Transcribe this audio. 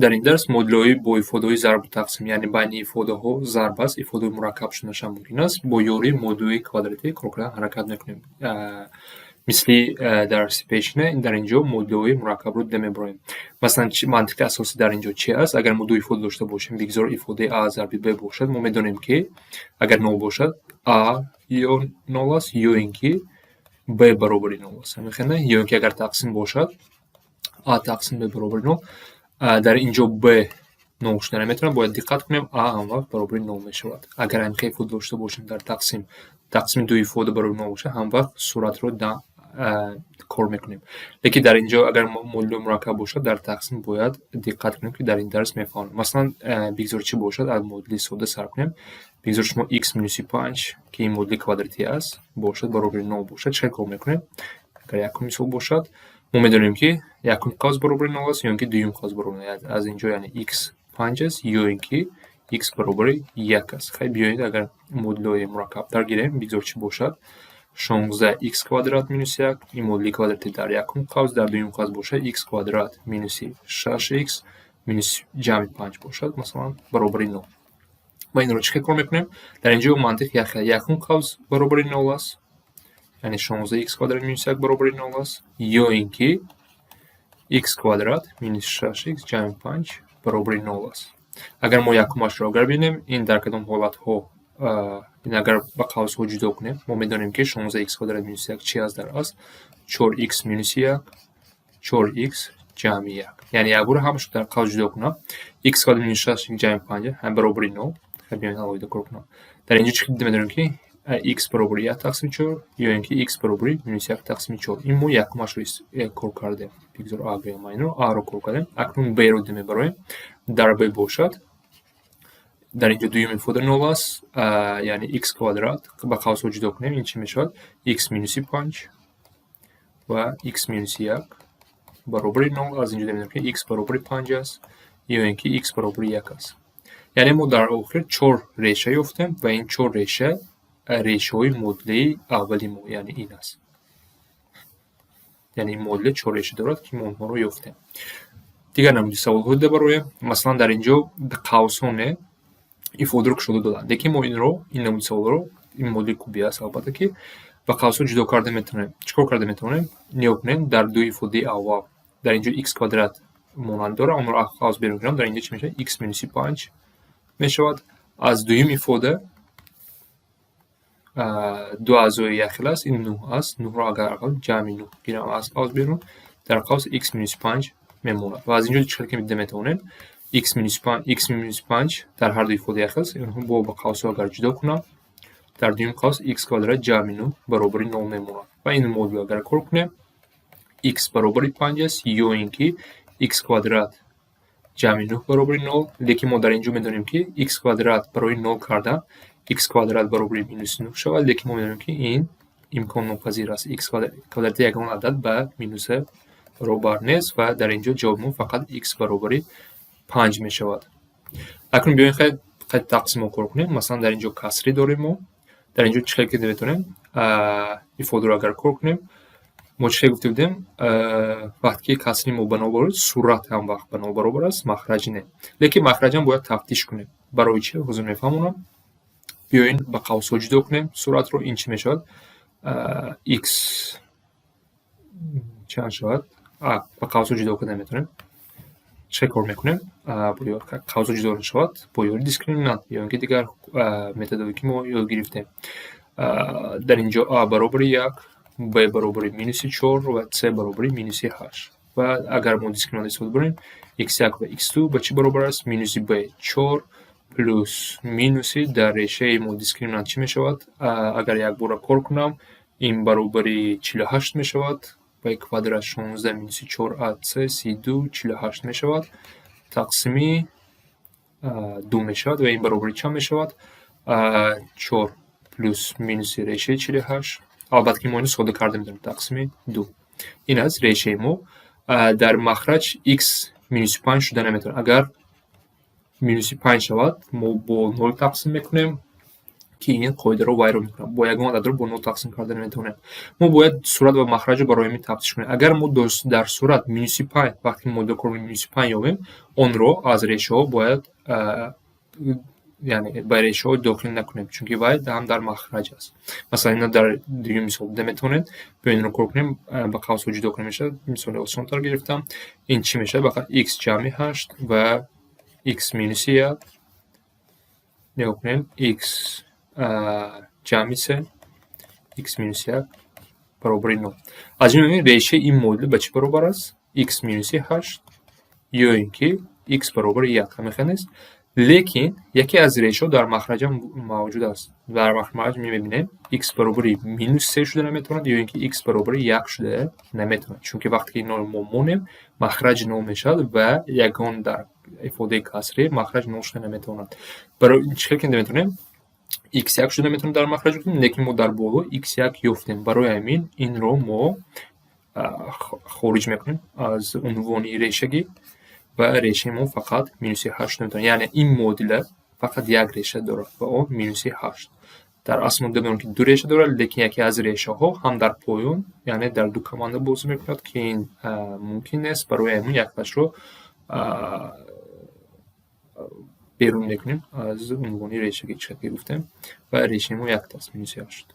Дар ин дарс модулҳои бо ифодаҳои зарбу тақсим, яъне байни ифодаҳо зарб аст, ифодаҳои мураккаб шуданашам мумкин аст, бо ёрии модулҳои квадратӣ кор кардан ҳаракат мекунем. Мисли дарси пешина, дар ин ҷо модулҳои мураккабро дида мебароем. Масалан, мантиқи асосӣ дар ин ҷо чи аст? Агар мо ду ифода дошта бошем, бигзор ифодаи а зарби б бошад, мо медонем, ки агар нол бошад, а ё нол аст, ё ин ки б баробари нол аст. Ҳамин, ё ин ки агар тақсим бошад, а тақсим б баробари нол. Дар ин ҷо б нол шуда наметавонад, бояд диққат кунем, а ҳамвақт баробари нол мешавад. Агар ҳамин ифода дошта бошем дар тақсим, тақсими ду ифода баробари нол бошад, ҳамвақт суратро кор мекунем. Лекин дар ин ҷо агар модулҳои мураккаб бошад, дар тақсим бояд диққат кунем, ки дар ин дарс мефаҳмем. Масалан, бигзор чӣ бошад, аз модули сода сар кунем. Бигзор шумо x минуси панҷ, ки ин модули квадратӣ аст, бошад, баробари нол бошад, чӣ хел кор мекунем? Агар якум мисол бошад, мо медонем, ки якум қавс баробари нол аст ё ин ки дуюм қавс баробари нол. Аз ин ҷо, яъне, x панҷ аст ё ин ки x баробари як аст. Хай, биёед, агар модулҳои мураккабтар гирем, бигзор чӣ бошад, 16 x квадрат минус як, ин модули квадратӣ дар якум қавс, дар дуюм қавс бошад, x квадрат минуси шаш x минус ҷамъи панҷ бошад, масалан, баробари нол. Ва инро чӣ хел кор мекунем? Дар ин ҷо мантиқ як хел: якум қавс баробари нол аст, яъне 16 x квадрат минус як баробари нол аст, ё ин ки x квадрат минус шаш x ҷамъи панҷ баробари нол аст. Агар мо якумашро агар бинем, ин дар кадом ҳолатҳо, ин агар ба қавсҳо ҷудо кунем, мо медонем, ки 16 x квадрат минус як чи аст дар асл? Чор x минуси як, чор x ҷамъи як. Яъне якбора ҳамашро дар қавс ҷудо кунам, x квадрат минус шаш x ҷамъи панҷ баробари нол. Биёед, алоҳида кор кунам. Дар ин ҷо чӣ дида медонем, ки x баробари як тақсими чор ё ин ки x баробари минус як тақсими чор. Ин мо якумашро кор кардем. Бигзор а гӯям ма инро, а-ро кор кардем. Акнун б-ро дида мебароем. Дар б бошад, дар ин ҷо дуюм ифода нол аст, яъне x квадрат, ба қавсҳо ҷудо кунем, ин чӣ мешавад? X минуси панҷ ва x минуси як баробари нол. Аз ин ҷо мебинем, ки x баробари панҷ аст ё ин ки x баробари як аст. Яъне мо дар охир чор реша ёфтем ва ин чор реша решаҳои модулии аввали мо, яъне ин аст. Яъне ин модуле чор реша дорад, ки мо онҳоро ёфтем. Дигар намуди саволҳо дида бароем. Масалан, дар ин ҷо қавсҳо не, ифодаро кушода доданд, лекин мо инро, ин намуди саволро, ин модули кубӣ аст, албатта, ки ба қавсҳо ҷудо карда метавонем. Чӣ кор карда метавонем? Нигоҳ кунем, дар ду ифодаи аввал дар ин ҷо x квадрат монанд дорад, онро аз қавс берун кунам, дар ин ҷо чӣ мешавад? X минуси панҷ мешавад. Аз дуюм ифода ду аъзои якхел аст, ин нӯҳ аст. Нӯҳро агар ҷамъи нӯҳ гирам аз қавс берун, дар қавс x минуси панҷ мемонад. Ва аз ин ҷо чӣ хел ки дида метавонем, x минуси панҷ дар ҳар ду ифода якхел аст. Инҳо бо ба қавсҳо агар ҷудо кунам, дар дуюм қавс x квадрат ҷамъи нӯҳ баробари нол мемонад. Ва ин модул агар кор кунем, x баробари панҷ аст ё ин ки x квадрат ҷамъи нӯҳ баробари нол. Лекин мо дар ин ҷо медонем, ки x квадрат барои нол кардан x квадрат баробари минуси нӯҳ шавад, лекин мо медонем, ки ин имконнопазир аст. X квадрати ягон адад ба минуса баробар нест ва дар ин ҷо ҷавоби мо фақат x баробари панҷ мешавад. Акнун биёем, хай, тақсимро кор кунем. Масалан, дар ин ҷо касрӣ дорем мо. Дар ин ҷо чӣ хел ки метавонем, ифодаро агар кор кунем, мо чӣ хел гуфта будем? Вақте ки касри мо ба нол баробар, сурат ҳам вақт ба нол баробар аст, махраҷ не. Лекин махраҷам бояд тафтиш кунем. Барои чӣ? Ҳозир мефаҳмонам. Биёед, ба қавсҳо ҷудо кунем суратро. Ин чӣ мешавад? X чанд шавад? Ба қавсҳо ҷудо карда метавонем. Чӣ кор мекунем? Қавсҳо ҷудо нашавад, бо ёри дискриминант ё ин ки дигар методҳое, ки мо ёд гирифтем. Дар ин ҷо а баробари як, б баробари минуси чор ва с баробари минуси ҳашт. Ва агар мо дискриминант истифода барем, x1 ва x2 ба чӣ баробар аст? Минуси б чор плюс минуси, дар решаи мо дискриминант чӣ мешавад? Агар якбора кор кунам, ин баробари 48 мешавад, б квадрат 16 минуси чор а с 32, 48 мешавад, тақсими ду мешавад. Ва ин баробари чанд мешавад? Чор плюс минуси решаи 48, албатта, ки мо инро сода карда метавонем, тақсими ду. Ин аст решаи мо. Дар махраҷ x минуси панҷ шуда наметавонад. Агар минуси панҷ шавад, мо бо нол тақсим мекунем. Ки ин қоидаро вайрон мекунад. Бо ягон ададро бо нол тақсим карда наметавонем. Мо бояд сурат ва махраҷро барои ҳамин тафтиш кунем. Агар мо дар сурат минуси панҷ, вақте ки модулро кор минуси панҷ ёбем, онро аз решаҳо бояд, яъне ба решаҳо дохил накунем, чунки вай ҳам дар махраҷ аст. Масалан, ина дар дуюм мисол дида метавонед. Биёед, инро кор кунем, ба қавсҳо ҷудо кунем мешавад. Мисоли осонтар гирифтам. Ин чӣ мешавад? Бақа x ҷамъи ҳашт ва x минуси як. Нигоҳ кунем, x ҷамъи се, x минуси як баробари нол. Аз ин мебинем, решаи ин модул ба чӣ баробар аст? X минуси ҳашт ё ин ки x баробари як. Ҳамин нест? Лекин яке аз решаҳо дар махраҷам мавҷуд аст. Дар махраҷ мебинем, x баробари минус се шуда наметавонад ё ин ки x баробари як шуда наметавонад, чунки вақте ки инро мо монем, махраҷ нол мешавад ва ягон дар ифодаи касрӣ махраҷ нол шуда наметавонад. Барои чӣ хел ки наметавонем, x як шуда наметавонем дар махраҷ, лекин мо дар боло x як ёфтем. Барои ҳамин инро мо хориҷ мекунем аз унвони решагӣ ва решаи мо фақат минуси ҳашт наметавонад. Яъне ин модула фақат як реша дорад ва он минуси ҳашт. Дар асл мо медонем, ки ду реша дорад, лекин яке аз решаҳо ҳам дар поён, яъне дар ду команда бозӣ мекунад, ки ин мумкин нест. Барои ҳамин якташро берун мекунем аз унвони решагӣ, чӣ ки гуфтем, ва решаи мо якта аст, минуси ҳашт.